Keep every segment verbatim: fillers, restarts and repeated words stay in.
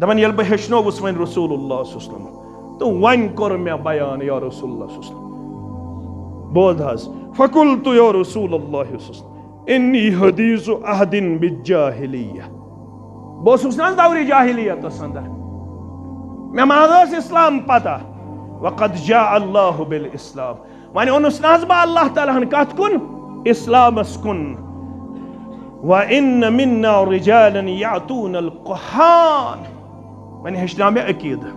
دپان، ییٚلہِ بہٕ ہیٚچھنووُس وۄنۍ رسول اللہ صلی اللہ علیہ وسلم، تہٕ وۄنۍ کوٚر مےٚ بیان، یا رسول اللہ صلی اللہ علیہ وسلم، بوز حظ، فقلت یا رسول اللہ صلی اللہ علیہ وسلم، انی حدیث عہد بالجاہلیہ۔ بہٕ اوسُس نہ حظ دورِ جاہلیتس اندر، مےٚ ما حظ ٲس اسلام پتہ؟ وقد جاء اللہ بالاسلام، وۄنۍ اوٚنُس نہ حظ بہٕ اللہ تعالیٰ ہن کتھ کُن؟ اسلامس کُن۔ وان منا رجالا یاتون الکہان، وۄنۍ ہیٚچھناو مےٚ عقیدٕ۔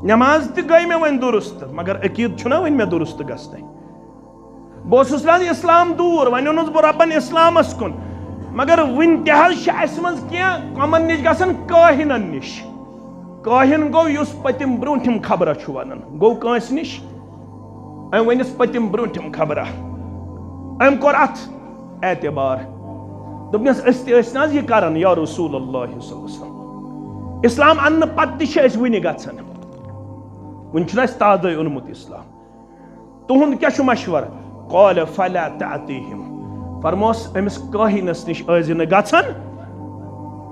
نماز تہِ گٔے مےٚ وۄنۍ درست، مگر عقیدٕ چھُنہ وۄنۍ مےٚ درست گژھنٕے۔ بہٕ اوسُس نہ حظ اسلام دوٗر، وۄنۍ اوٚنُس بہٕ رۄبن اسلامس کُن۔ مگر وُنہِ تہِ حظ چھِ اسہِ منٛز کینٛہہ کمن نِش گژھان؟ کاہنن نِش۔ کاہن گوٚو یُس پٔتِم برونٛٹھِم خبرہ چھُ ونان، گوٚو کٲنٛسہِ نِش؟ أمۍ ؤنِس پٔتِم برونٛٹھِم خبرہ۔ أمۍ کوٚر اتھ اعتبار۔ دوٚپنس، أسۍ تہِ ٲسۍ نہ حظ یہِ کران، یا رسول اللہ صلی اللہ علیہ وسلم۔ اسلام اننہٕ پتہٕ تہِ چھِ أسۍ وُنہِ گژھان۔ وُنہِ چھُنہٕ اَسہِ تازَے اوٚنمُت اسلام۔ تُہُنٛد کیٛاہ چھُ مشورٕ؟ قال فلا تعطیہم۔ فرموس، أمِس کاہنس نِش ٲسۍ زِ نہٕ گژھان،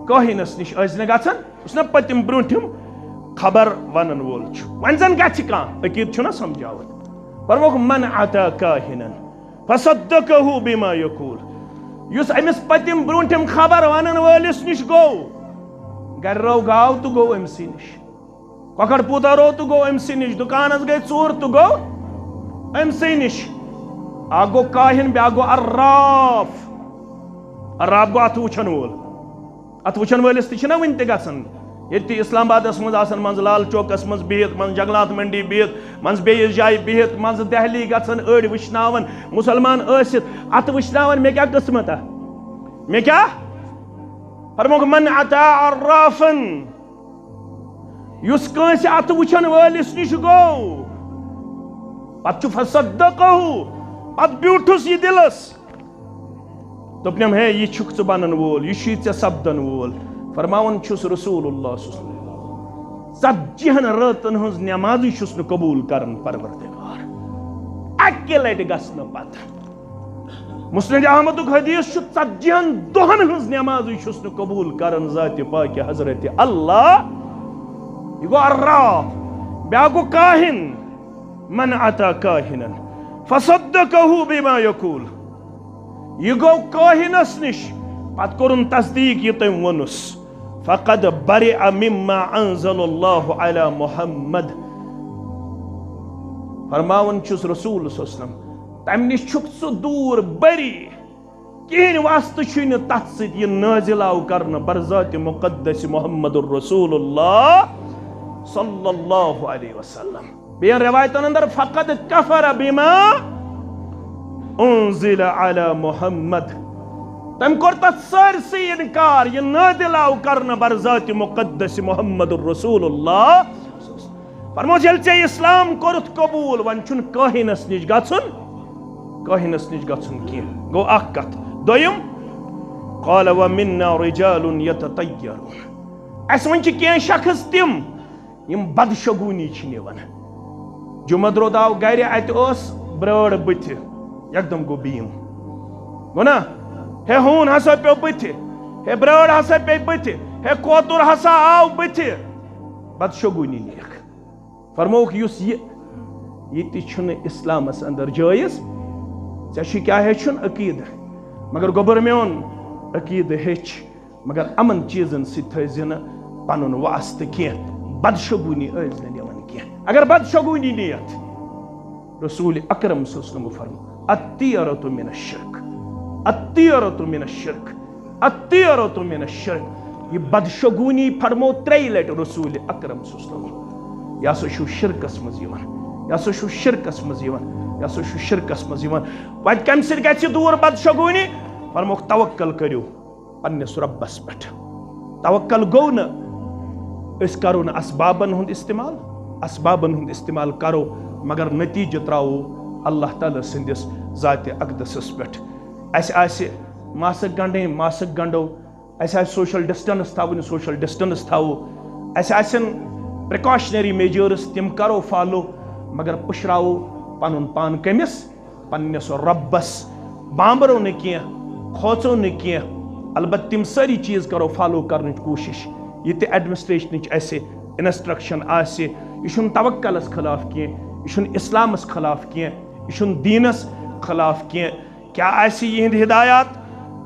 کاہنس نِش ٲسۍ زِ نہٕ گژھان، یُس نہ پٔتِم برونٛٹھِم خبر ونن وول چھُ۔ وۄنۍ زن گژھِ کانٛہہ، عقیدٕ چھُنہ سمجھاوان۔ فرموکھ، من اتی کاہنا فصدقہ بما یقول۔ یُس أمِس پٔتِم برونٛٹھِم خبر ونن وٲلِس نِش گوٚو، گرِ رٲو گاو تہٕ گوٚو أمۍ سٕے نِش۔ کۄکر پوٗتا روو تہٕ گوٚو أمۍ سٕے نِش، دُکانس گٔے ژوٗر تہٕ گوٚو أمۍ سٕے نِش۔ اکھ گوٚو کاہن، بیٛاکھ گوٚو عراف۔ عراف گوٚو اتھٕ وٕچھن وول۔ اتھٕ وٕچھن وٲلِس تہِ چھِنہ وٕنہِ تہِ گژھان۔ ییٚتہِ تہِ اسلام آبادس منٛز آسان، منٛزٕ لال چوکس منٛز بِہِتھ، منٛزٕ جنگلات منڈی بِہِتھ، منٛزٕ بیٚیِس جایہِ بِہِتھ، منٛزٕ دہلی گژھان، أڑۍ وٕچھناوان، مسلمان ٲسِتھ اتھٕ وٕچھناوان، مےٚ کیٛاہ قٕسمت؟ مےٚ کیٛاہ؟ فرموکھ، من اتی عرافا، یُس کٲنٛسہِ اتھٕ وٕچھن وٲلِس نِش گوٚو، پتہٕ چھُ فصدقہ، پتہٕ بیوٗٹھُس یہِ دِلس، دوٚپنم، ہے، یہِ چھُکھ ژٕ بنن وول، یہِ چھُے ژےٚ سپدن وول۔ فرماوان چھُس رسول اللہ صلی اللہ علیہ وسلم، ژتجی ہن رٲژن ہٕنٛز نمازٕے چھُس نہٕ قبول کران پروردگار۔ اکہِ لٹہِ گژھنہٕ پتہٕ مسند احمدُک حدیث چھُ، ژتجی ہن دۄہن ہٕنٛز نمازٕے چھُس نہٕ قبول کران ذاتِ پاکہِ حضرت اللہ۔ یہِ گوٚو عراف، بیٛاکھ گوٚو کاہن۔ من اتی کاہنا فصدقہ بما یقول۔ یہِ گوٚو کاہنس نِش، پتہٕ کوٚرُن تصدیق یہِ تٔمۍ ووٚنُس۔ فقد برئ مما انزل اللہ علی محمد۔ فرماوان چھُس رسول صلی اللہ علیہ وسلم، تمہِ نِش چھُکھ ژٕ دوٗر، بری۔ کِہیٖنۍ واسطہٕ چھُے نہٕ تتھ سۭتۍ یہِ نٲزِل آو کرنہٕ بر ذاتِ مقدس محمد رسول اللہ صلی اللہ علیہ وسلم۔ بیٚیَن رِوایتَن اندر، فقد کفر بما انزل علی محمد۔ تٔمۍ کوٚر تَتھ سٲرسٕے اِنکار، یہِ نٲزِل آو کرنہٕ بر ذاتِ مقدس محمد رسول اللہ۔ فرموس، ییٚلہِ ژےٚ اسلام کوٚرُتھ قبول، وۄنۍ چھُنہٕ کاہنس نِش گژھُن، کاہنس نِش گژھُن کینٛہہ۔ گوٚو اکھ کتھ۔ دوٚیِم، قال ومنا رجال یتطیرون۔ اَسہِ منٛز چھِ کینٛہہ شخص تِم، یِم بدشگوٗنی چھِ نِوان۔ جمعہ دۄہ درٛاو گرِ، اَتہِ ٲس برٲر بٕتھِ، یکدم گوٚو بیٖم۔ گوٚو نا؟ ہے ہوٗن ہسا پیوٚو بٕتھِ، ہے برٲر ہسا پیٚیہِ بٕتھِ، ہے کوتُر ہسا آو بٕتھِ۔ بدشگوٗنی نِیَکھ۔ فرمووُکھ، یُس یہِ، یہِ تہِ چھُنہٕ اسلامس اندر جٲیز۔ ژےٚ چھُے کیٛاہ ہیٚچھُن؟ عقیدٕ۔ مگر گوٚبُر میون، عقیدٕ ہیٚچھ، مگر یِمن چیٖزن سۭتۍ تھٲوزِ نہٕ پنُن واسطہٕ کینٛہہ، بدشگوٗنی ٲسۍ زِ نہٕ نِوان کینٛہہ۔ اگر بدشگوٗنی نِیَتھ، رسول اکرم صلی اللہ علیہ وسلم فرمو، الطیرۃ من الشرک، الطیرۃ من الشرک، الطیرۃ من الشرک۔ یہِ بدشگوٗنی فرمو ترٛیٚیہِ لٹہِ رسول اکرم صلی اللہ علیہ وسلم، یہِ ہسا چھُ شرکس منٛز یِوان، یہِ ہسا چھُ شرکس منٛز یِوان، یہِ ہسا چھُ شرکس منٛز یِوان۔ وۄنۍ کمہِ سۭتۍ گژھِ دوٗر بدشگوٗنی؟ فرموکھ، توکل کٔرِو پننِس رۄبس پٮ۪ٹھ۔ توکل گوٚو نہٕ أسۍ کرو نہٕ اسبابن ہُنٛد استعمال، اسبابن ہُنٛد استعمال کرو، مگر نتیٖجہٕ ترٛاوو اللہ تعالیٰ سٕنٛدِس ذاتِ اقدسس پٮ۪ٹھ۔ اسہِ آسہِ ماسک گنٛڈٕنۍ، ماسک گنٛڈو۔ اسہِ آسہِ social distance تھاوٕنۍ، social distance تھاوو۔ اسہِ آسن precautionary measures، تِم کرو follow، مگر پُشراوو پنُن پان کٔمِس؟ پننِس رۄبس۔ بامبرو نہٕ کینٛہہ، کھوژو نہٕ کینٛہہ، البتہ تِم سٲری چیٖز کرو follow کرنٕچ کوٗشِش، یہِ تہِ ایڈمنسٹریشنٕچ اَسہِ انسٹرکشن آسہِ، یہِ چھُنہٕ توکلس خلاف کینٛہہ، یہِ چھُنہٕ اسلامس خلاف کینٛہہ، یہِ چھُنہٕ دیٖنس خلاف کینٛہہ۔ کیٛاہ آسہِ یِہنٛد ہدایات؟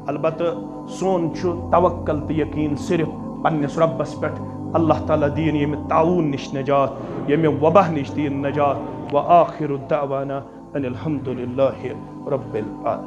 البتہ سون چھُ توکل تہٕ یقین صرف پننِس رۄبس پٮ۪ٹھ۔ اللہ تعالیٰ دِیِن ییٚمہِ طاعون نِش نجات، ییٚمہِ وبا نِش دِیِن نجات۔ وآخر دعوانا ان الحمد للہ رب العالمین۔